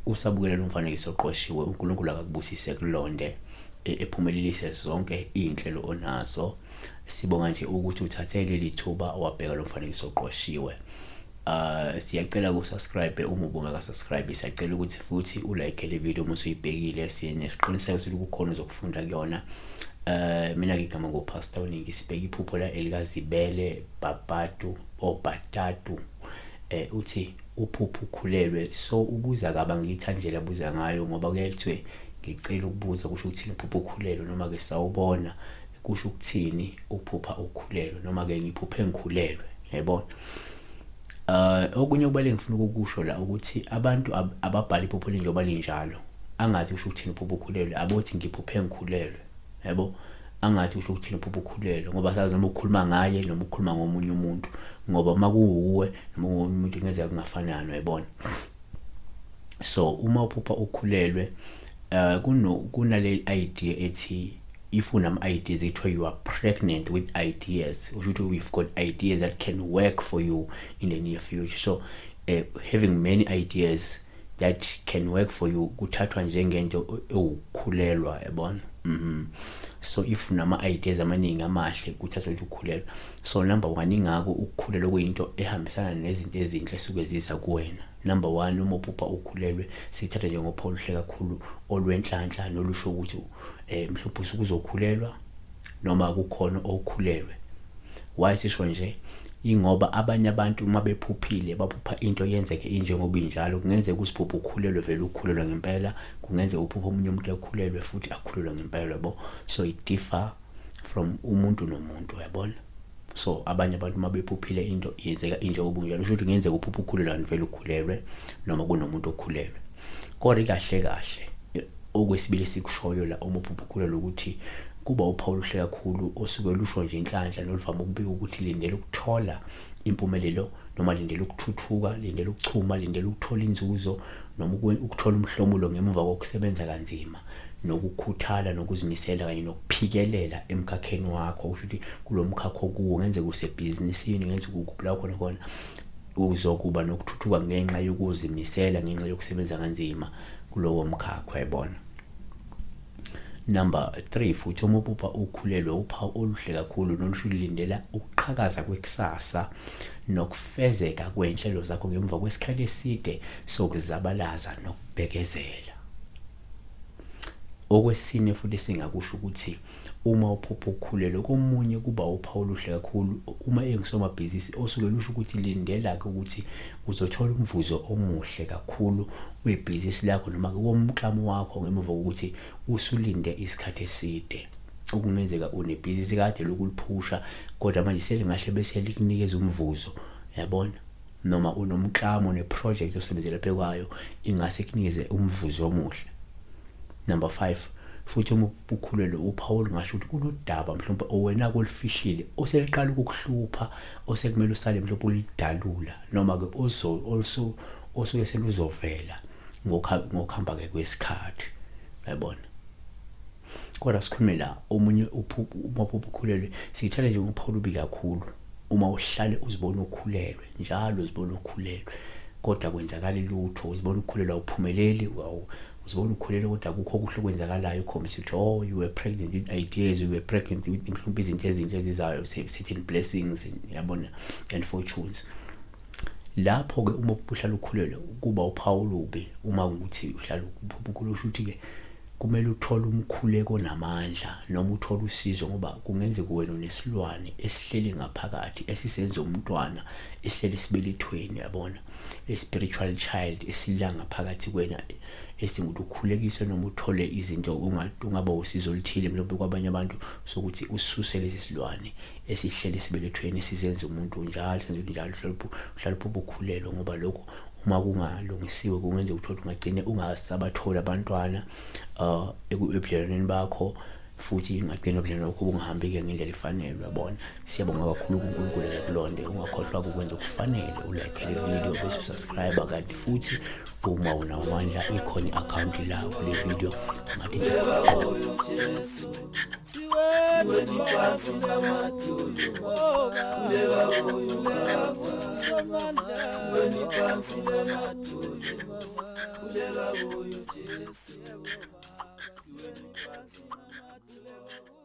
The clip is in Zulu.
Usabukele lo mfanekiso oqoshiwe, uNkulunkulu akakubusise kulonde ephumelelise zonke iy'nhlelo onazo. Sibonga nje ukuthi uthathe leli thuba wabheka lo mfanekiso oqoshiwe. Siyacela ku-subscribe uma ubungaka-subscribe, siyacela ukuthi futhi ulike le video uma usuyibhekile, sinesiqiniseko sokuthi kukhona ozokufunda kuyona. Mina-ke igama nguPastor Uningi, sibheke iphupho la elikaZibele Babatu oBatatu. Uthi uphupho ukhulelwe, so ubuza kabi, angiyithandi indlela abuza ngayo ngoba kuyaye kuthiwe ngicela ukubuza kusho ukuthini uphupho ukhulelwe, noma-ke sawubona kusho ukuthini uphupha ukhulelwe, noma-ke ngiphuphe ngikhulelwe, yayibona. Okunye okubalulekile ngifuna ukukusho la ukuthi abantu ababhala iphupho linjengoba linjalo, angathi kusho ukuthini uphupho ukhulelwe, abothi ngiphuphe ngikhulelwe, yabo, angathi kusho ukuthini uphupho ukhulelwe, ngoba sazi noma ukhuluma ngaye noma ukhuluma ngomunye umuntu, ngoba uma kuwuwe noma ngomunye umuntu kungenzeka kungafanani, uyayibona. So uma uphupha ukhulelwe, kunale idea ethi if unama ideas ekuthiwa you are pregnant with ideas, kusho ukuthi you've got ideas that can work for you in the near future. So having many ideas that can work for you kuthathwa njengento ewukukhulelwa, yabona. So if unama ideas amaningi amahle kuthathwa ukuthi ukhulelwa. So number one, ingako ukukhulelwa kuyinto ehambisana nezinto ezinhle esuke ziza kuwena. Number one, uma uphupha ukhulelwe sithatha njengophawu oluhle kakhulu olwenhlanhla nolusho ukuthi mhlawumbe usuke uzokhulelwa noma kukhona okhulelwe. Why sisho nje? Ingoba abanye abantu uma bephuphile baphupha into yenzeke injengoba injalo. Kungenzeka usiphuphe ukhulelwe vele ukhulelwe ngempela, kungenzeka uphuphe omunye umuntu ekhulelwe futhi akhulelwe ngempela, yabo. So it differ from umuntu nomuntu, uyabona. So abanye abantu uma bephuphile into yenzeka injengoba injalo, kusho ukuthi kungenzeka uphuphe ukhulelwe kanti vele ukhulelwe noma kunomuntu okhulelwe. Kodwa kahle kahle okwesibili esikushoyo la uma uphupha ukhulelwe ukuthi kuba uphawu oluhle kakhulu osuke lusho nje inhlanhla noluvama ukubika ukuthi lindela ukuthola impumelelo noma lindela ukuthuthuka, lindela ukuchuma, lindela ukuthola inzuzo noma ukuthola umhlomulo ngemuva kokusebenza kanzima nokukhuthala nokuzimisela kanye nokuphikelela emkhakheni wakho. Kusho ukuthi kulo mkhakha okuwo, kungenzeka usebhizinisini, kungenzeka ukuphi la khona khona, uzokuba nokuthuthuka ngenxa yokuzimisela, ngenxa yokusebenza kanzima kulowo mkhakha, uyayibona. Number 3, futhi uma uphupha ukhulelwe uphawu oluhle kakhulu nolusho ulindela ukuqhakaza kwekusasa nokufezeka kwey'nhlelo zakho ngemva kwesikhathi eside sokuzabalaza nokubhekezela. Okwesine futhi singakusho ukuthi uma uphupha ukhulelwe komunye kuba uphawu oluhle kakhulu uma engusomabhizinisi osuke lusho ukuthi lindela-ke ukuthi uzothola umvuzo omuhle kakhulu webhizinisi lakho noma womklamo wakho ngemuva kokuthi usulinde isikhathi eside. Okungenzeka unebhizinisi kade lokuliphusha kodwa manje selingahle bese likunikeza umvuzo, yabona, noma unomklamo neproject osebenzela phezu kwayo ingase kunikeze umvuzo omuhle. Number 5, futhi uma ukhulelwe uphawu olungasho ukuthi kunodaba mhlawumbe owena kolufihlile oseliqala ukukuhlupha osekumele usale mhlawumbe ulidalula noma-ke osuke seluzovela ngokuhamba-ke kwesikhathi, uyabona. Kodwa sikhulume la omunye uma uphupha ukhulelwe siyithatha njengophawu olubi kakhulu uma uhlale uzibona ukhulelwe njalo, uzibona ukhulelwe kodwa kwenzakali lutho, uzibona ukhulelwe awuphumeleli, uzibona ukhulelwe kodwa akukho okuhle okwenzakalayo, ukhombisa ukuthi oh you were pregnant with ideas, you were pregnant with mhlawumbe izinto ezinhle ezizayo, certain blessings, yabona, and fortunes. Lapho-ke uma uhlala ukhulelwe kuba uphawu olubi uma ukuthi uhlala uphupha ukhulelwe, kusho ukuthi-ke kumele uthole umkhuleko onamandla noma uthole usizo, ngoba kungenzeka wena unesilwane esihleli ngaphakathi esisenza umntwana esihleli esibelethweni, yabona, a spiritual child esila ngaphakathi kwena esidinga ukuthi ukhulekiswe noma uthole izinto ungaba usizo oluthile mhlawumbe kwabanye abantu sokuthi ususe lesi silwane esihleli esibelethweni sizenze umuntu njalo, senze ukuthi njalo uhlale uphupha ukhulelwe, ngoba lokho uma kungalungisiwe kungenzeka uthole ungagcine ungasabatholi abantwana ebudlelwaneni bakho, futhi ingagcina ubudlelwane bakho bungahambi-ke ngendlela efanele, uyabona. Siyabonga kakhulu kuNkulunkulu ekulonde, ungakhohlwa ukwenza okufanele, ulike le video bese usubscribe, kanti futhi uma unawo amandla ikhona i-akhawunti la kule video ungathi nje. Siweni phansi namadolo, sikhuleka kuye ubaba. Siweni phansi namadolo, sikhuleka kuye uJesu. Siweni phansi namadolo.